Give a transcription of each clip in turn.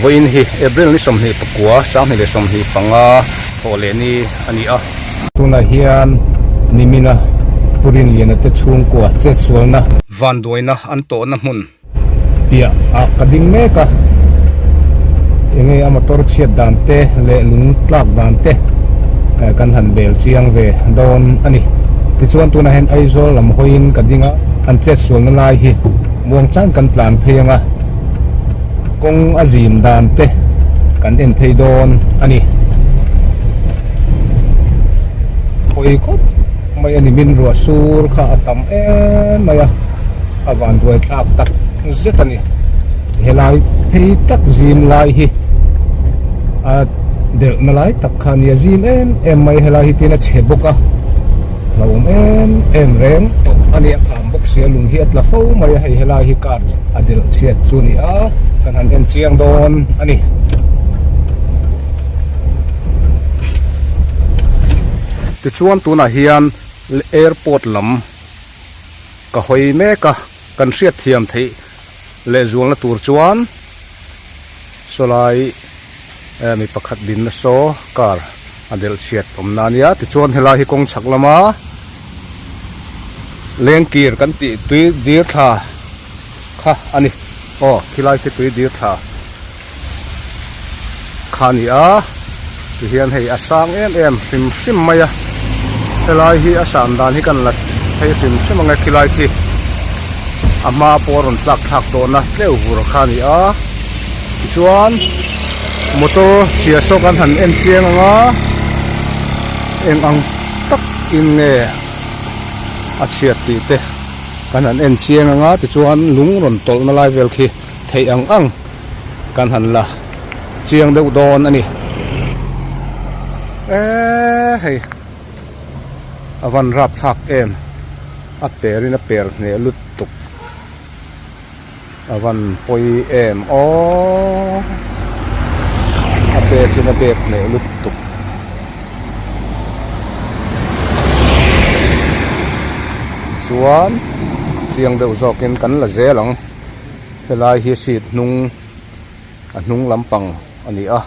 Vawiin hi April ni 29, 2025 thawh leh ni a ni a. Tunah hian nimina Pu Rinliana te chhungkua chetsualna. Vanduaina an tawhna hmun. Piah ah ka ding mek a, enge a motor chhiat dan te leh lung tlak dan te kan han bel chiang ve dawn a ni. Tichuan tunah hian Aizawl lam hawiin ka ding a, an chetsualna lai hi muang chang kan tlan phei ang a, kawng a zim dan te kan en phei dawn a ni. Pawi khawp mai a ni, min ruah sur kha a tam em mai a. A van buai thlak tak zet a ni. Helai phei tak zim lai hi a delh na lai tak kha a ni a zim em em mai helai hi tin a chhe bawk a hlauhawm em em reng tawh a ni a kham bawk sia lung hi a tla fo mai a hei helai hi car a delh chhiat chu a ni a kan han en chiang dawn a ni. Tichuan tunah hian airport lam. Ka hawi mek a, kan hriatthiam theih lehzualna tur chuan sawlai mi pakhat dinna saw car a delh chhiat awmna a nia. Tichuan helai hi kawng chhak lama lengkir kan tih tui dir thla kha a ni. Aw khilai khi tui dir thla kha a ni a, tihian hei a sang em em hrim hrim mai a, helai hi a san dan hi kan la phei hrim hrim ang e khilai khi a hma pawh a rawn tlak thlak tawhna tleu vur kha a ni a, tichuan motor chhia saw kan han en chiang ang a, eng ang tak in nge a chhiat tih te kan han en chiang ang a, tichuan lung rawn tawlhna lai vel khi. Theih ang ang kan han la chiang deuh dawn a ni. Eee hei a van rap thlak em a per in a per hneh lutuk a van pawi em aww a bek in a bek hneh lutuk. Chuan chiang deuh zawkin kan la zel ang. Helai hi seat hnung a hnung lampang a ni a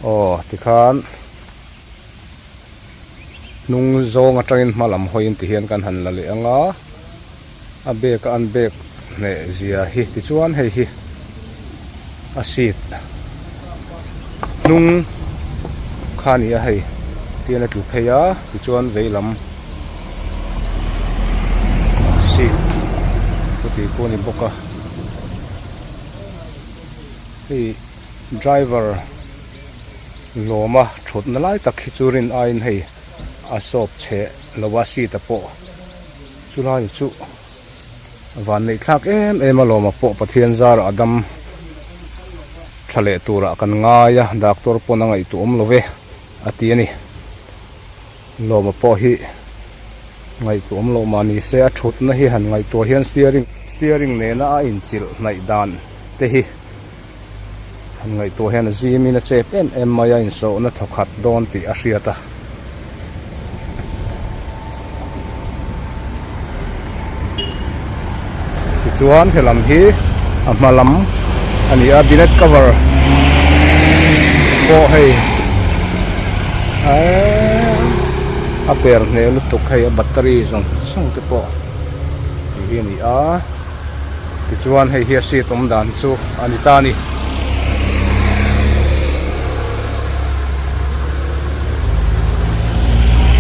aw tikhan hnung zawng atangin hma lam hawiin ti hian kan han la leh ang a a bag a an bag hneh zia hi tichuan hei hi a seat hnung kha a ni a hei tian a tlu phei a tichuan veilam. Seat chuti pawh a ni bawk a hei driver lawma thutna lai tak hi chu rin aiin hei a sawp chhe lo a seat a pawh chulai chu van neih thlak em em a lawma pawh Pathian zarah a dam tha leh turah kan ngai a doctor pawn a ngaihtuah awm lo ve a ti a ni. Lawma pawh hi ngaihtuah awm loh mah ni se a thutna hi han ngaihtuah hian steering steering nena a inchilh hnaih dan te hi han ngaihtuah hian a zimin a chep em em mai a insawhna thawkhat dawn tih a hriat a. Tichuan helam hi a hma lam a ni a binet cover pawh hei eeee a per hneh lutuk hei a battery zawng zawng te pawh tih hi a ni a tichuan hei hi a seat awm dan chu a ni ta a ni.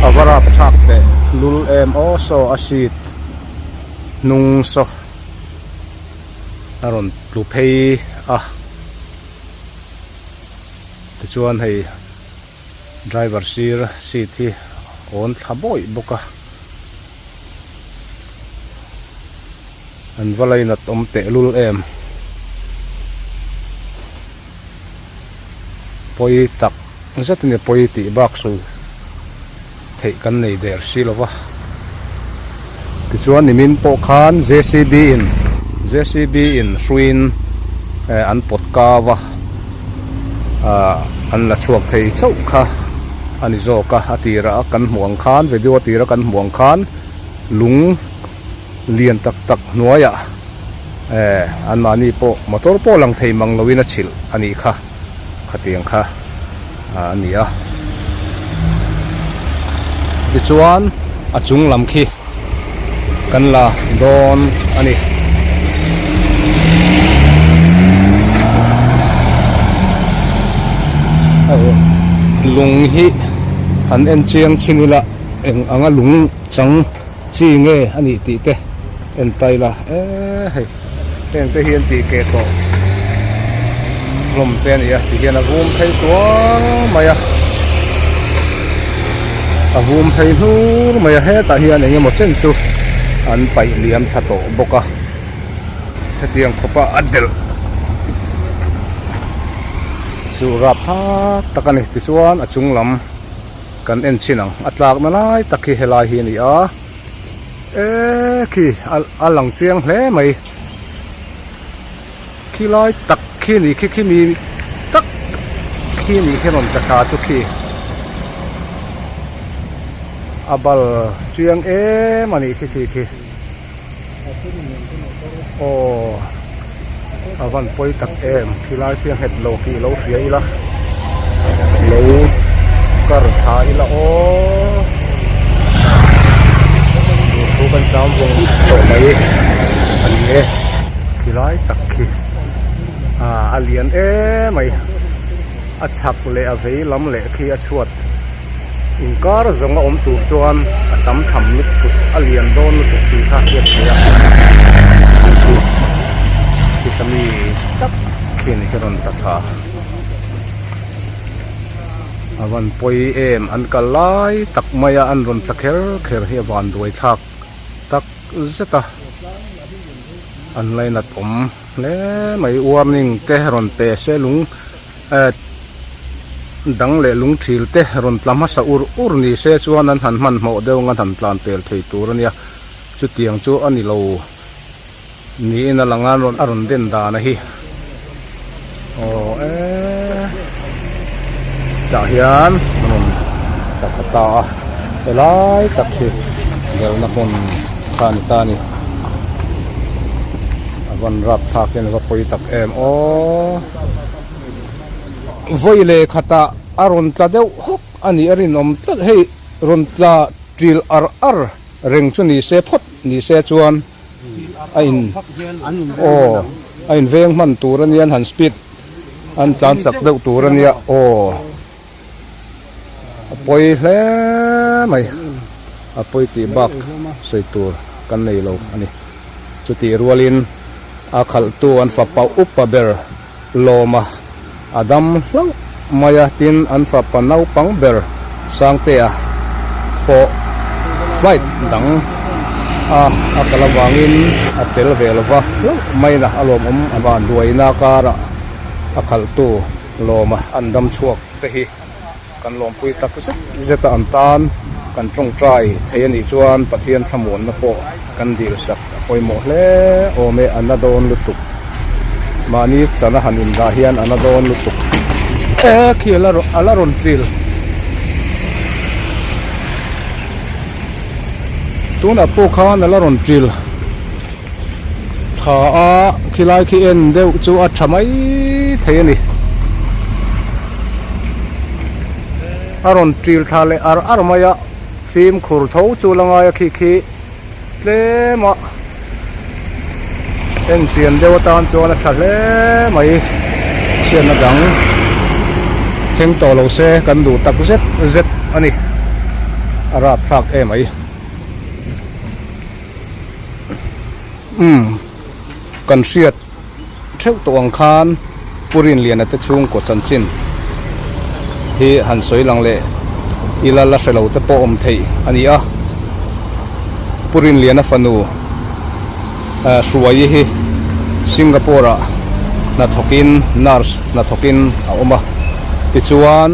A va rap thlak teh lul em aw saw a seat hnung saw a rawn tlu phei a tichuan hei driver sir seat hi awn thla bawih bawk a an va lainat awm teh lul em pawi tak zet a ni pawi tih bak sawi theih kan nei der si lo va tichuan nimin pawh khan jcb in jcb in hruiin eh an pawt kau a ah an la chhuak thei chauh kha. a ni zawk a, a tirah kan hmuh ang khan video a tira kan hmuh ang khan lung lian tak tak hnuaiah eh anmahni pawh motor pawh lang thei mang loin a chhilh a nih kha khatiang kha a ni a tichuan a chung lam khi kan la dawn a ni. Lung hi han en chiang chhin ila eng anga lung chang chi nge a nih tih te en ta ila eee hei heng te hi an tih keh tawh hlawm te a ni a tihian a vum phei tuar mai a a vum phei hnur mai a hetah hian eng emaw chen chu an paih liam thla tawh bawk a hetiang khawpa a delh chu rapthlak tak a ni tichuan a chung lam. Kan en chhin ang, a tlakna lai tak hi helai hi a ni a, eee khi a lang chiang hle mai, khi lai tak khi ni khi khi mi tak khi ni khi rawn ta thla chu khi a bal chiang em a nih khi khi khi. Aw a van pawi tak em khilai khi a nghet lo tih lo hria ila lo kar thla ila aw tur thu kan sang vawng tawh mai a ni e khilai tak khi ah a lian em mai a chhak leh a vei lam leh khi a chhuat. Inkar zawng a awm tur chuan a tam tham lutuk a lian dawn lutuk tih kha a hriat theih a khi mi tak khian hi rawn ta thla a van pawi em an kal lai tak mai a an rawn tla kher kher hi a van duai thlak tak zet a an lainat awm hle mai warning te rawn pe se lung. Eh dang leh lungthil te rawn tla hmasa ur ur ni se chuan an han hmanhmawh deuh ang an han tlan pel thei tur a nia chutiang chu a ni lo niin a lang a a rawn den dan a hi aw eh tah hian a rawn tla thla ta a helai tak hi delna hmun kha a ni ta a ni a van rapthlak hian a va pawi tak em aw. Vawi leh khatah a rawn tla deuh hawk a nih a rinawm tlat. Hei rawn tla ṭil ar ar reng chu ni se phawt ni se chuan a in aw a in veng hman tur a nia an han speed an tlan chak deuh tur a nia aw a pawi hle mai a pawi tih bak sawi tur kan nei lo a ni. Chutih rualin a khalhtu an fapa upa ber Lawma a dam hlauh mai a, tin an fapa naupang ber Sangtea pawh flight dang a a kal avangin a tel ve lo va hlauh maiin a lawmawm a vanduaina karah a khalhtu Lawma an dam chhuak te hi. Kan lawmpui tak zet zet a an tan kan tawngtai thei a nih chuan Pathian thlamuanna pawh kan dil sak a pawimawh hle awm e, a na dawn lutuk. Mahni chana han indah hian a na dawn lutuk. E khi a la a la rawn tlil. Tunah pawh khan a la rawn tlil thla a khilai khi en deuh chu a tha mai thei a ni. A rawn ṭil thla leh ar ar mai a, fimkhur tho chu la ngai a khi khi tlem a en chian deuh atan chuan a tha hle mai chhiatna dang thleng tawh lo se kan duh tak zet zet a ni a rapthlak em mai umm kan hriat. Theuh tawh ang khan Pu Rinliana te chhungkaw chanchin hi han sawi lang leh ila la hre lo te pawh awm theih a ni a. Pu Rinliana fanu Hruaii hi Singapore ah hnathawkin nurse hnathawkin a awm a. Tichuan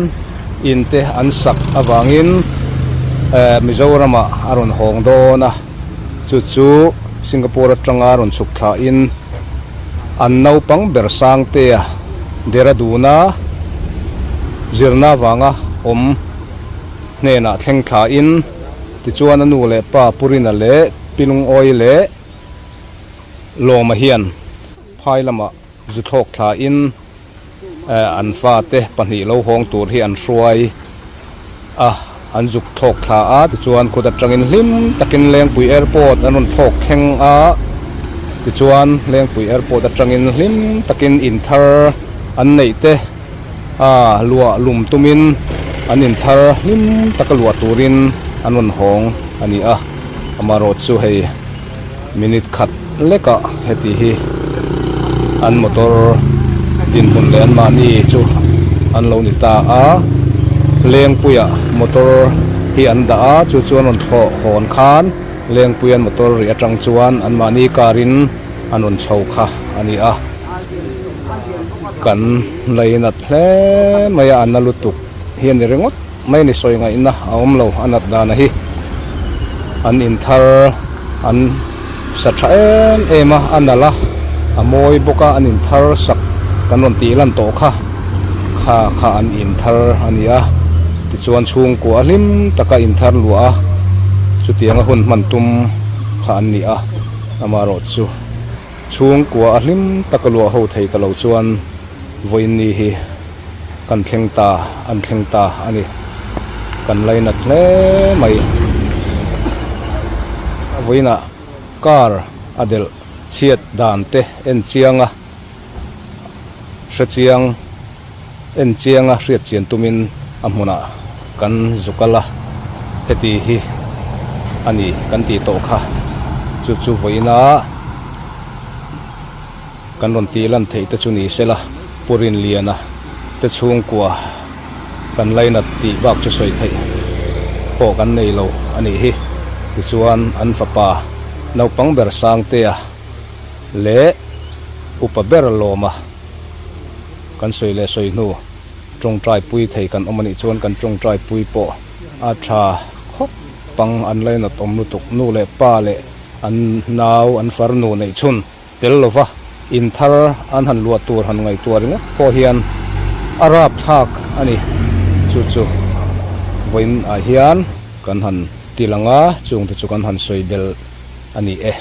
in te an sak avangin Mizoramah a rawn hawng dawn a. Chu chu Singapore atanga rawn chhuk thlahin an naupang ber Sangtea Dehradun-a zirna vanga awm. hnenah thleng thlain tichuan a nu leh pa Pu Rina leh Pi Lungawi leh Lawma hian phai lamah zu thlawk thlain an fate pahnih lo hawng tur hi an hruai a, an zuk thlawk thla a, tichuan khut atangin hlim takin Lengpui Airport an rawn thlawk thleng a, tichuan Lengpui Airport atangin hlim takin in thar an neih te a luah lum tumin an in thar hlim taka luah turin an rawn hawng a ni a, amaherawhchu chu hei. Minute khat lekah heti hi an motor dinhmun leh anmahni chu an lo ni ta a, Lengpuiah motor hi an dah a, chu chu an rawn thlawh hawn khan Lengpuian motor rih atang chuan anmahni car in an rawn chho kha a ni a, kan lainat hle mai a, a na lutuk hi a ni ringawt. Mai ni sawi ngaihna a awm lo a nat dana hi an in thar an sa tha em em a a nalh a a mawi bawk a an in thar sak kan rawn tih lan tawh kha kha kha an in thar a ni a tichuan chhungkua a hlim taka in thar luah a chutianga hun hman tum kha an ni a amaherawhchu chhungkua a hlim taka luah ho thei ta lo chuan vawiin ni hi. Kan thleng ta, an thleng ta a ni. Kan lainat hle mai. Vawiinah car a delh chhiat dan te en chiang a, hre chiang, en chiang a hriat chian tumin a hmunah kan zu kal a, heti hi a ni kan tih tawh kha. Chu chu vawiinah. Kan rawn tih lan theih te chu ni sela, Pu Rinliana te chhungkua kan lainat tih bak chu sawi theih pawh kan nei lo a nih hi. Tichuan an fapa naupang ber Sangtea leh upa ber Lawma kan sawi leh sawi hnu tawngtai pui thei kan awm a nih chuan kan tawngtai pui pawh a tha khawp ang an lainat awm lutuk nu leh pa leh an nau an farnu neih chhun Tel lova in thar an han luah tur han ngaihtuah ringawt pawh hian a rap thlak a ni. Chu chu vawiin ah hian kan han ti lang a, chungte chu kan han sawi belh a ni e.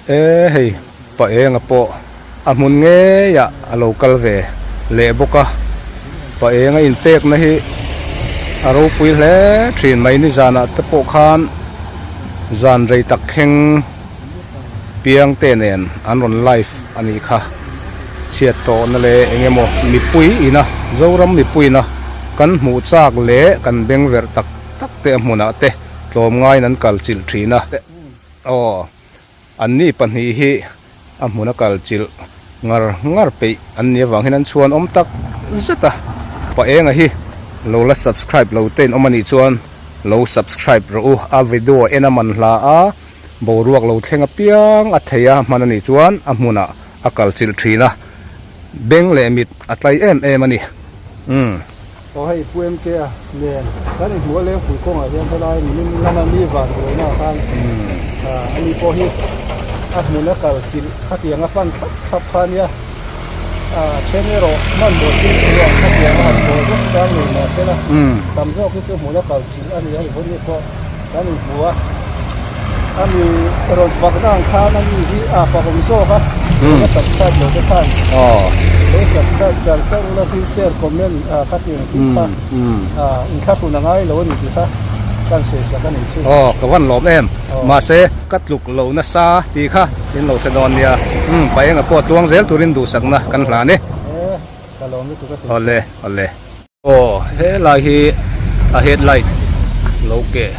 E hei pa enga pawh a hmun ngeiah a lo kal ve leh bawk a, pa enga inpekna hi a ropui hle thin mai nizanah te pawh khan zan rei tak thleng. Piang te nen an rawn live a nih kha. Chhiat tawhna leh eng emaw mipui ina Zoram mipui ina kan hmuh chak leh kan beng verh tak tak te a hmunah te tlawmngaiin an kal chilh thin a. Aw anni pahnih hi a hmuna kal chilh ngar ngar peih an nih avang hian an chhuan awm tak zet a. Pa enga hi lo la subscribe lo te in awm a nih chuan lo subscribe rawh u a video en a man hla a. Boruak lo thleng apiang a thei a hman a nih chuan a hmunah a kal chilh thin a, beng leh mit a tlai em em a ni. Umm. Aw hei Pu MK a nen kan inhmuh a lengpui kawngah hian helai nimin lama mi van buaina ah khan ani pawh hi a hmun a kal chilh khatiang a pan thlap thlap kha ania a then erawh hmanhmawh thil thu ah khatiang a han thaw vek chang nei mahsela tam zawk hi chu hmun a kal chilh a ni a, i vawi pawh. Kan inhmu a, a mi rawn fakna ang khan a mi hi a fak awm zawk a, lo subscribe lo te khan lo subscribe char char ula thil share comment kha ti ang tih kha inthlahrun a ngai lo a ni tih kha kan sawi sak a nih chu. Aw ka van lawm em, mahse ka tluk lo nasa tih kha in lo hre dawn nia, pa enga pawh tluang zel turin duhsakna kan hlan e. Ka lawm lutuk a ti. Awle awle. Aw helai hi a headlight lo keh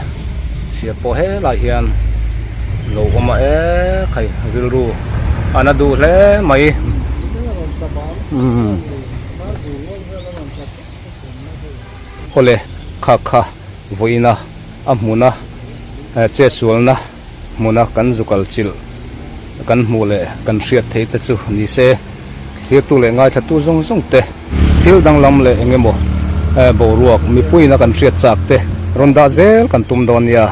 chhia pawh helai hian lo awm a e khai rilru a na duh hle mai umm awle kha kha vawiina a hmuna chetsualna hmuna kan zu kal chilh kan hmuh leh kan hriat theih te chu ni se thirtu leh ngaithlatu zawng zawng te thil danglam leh eng emaw boruak mipuiin a kan hriat chak te rawn dah zel kan tum dawn nia.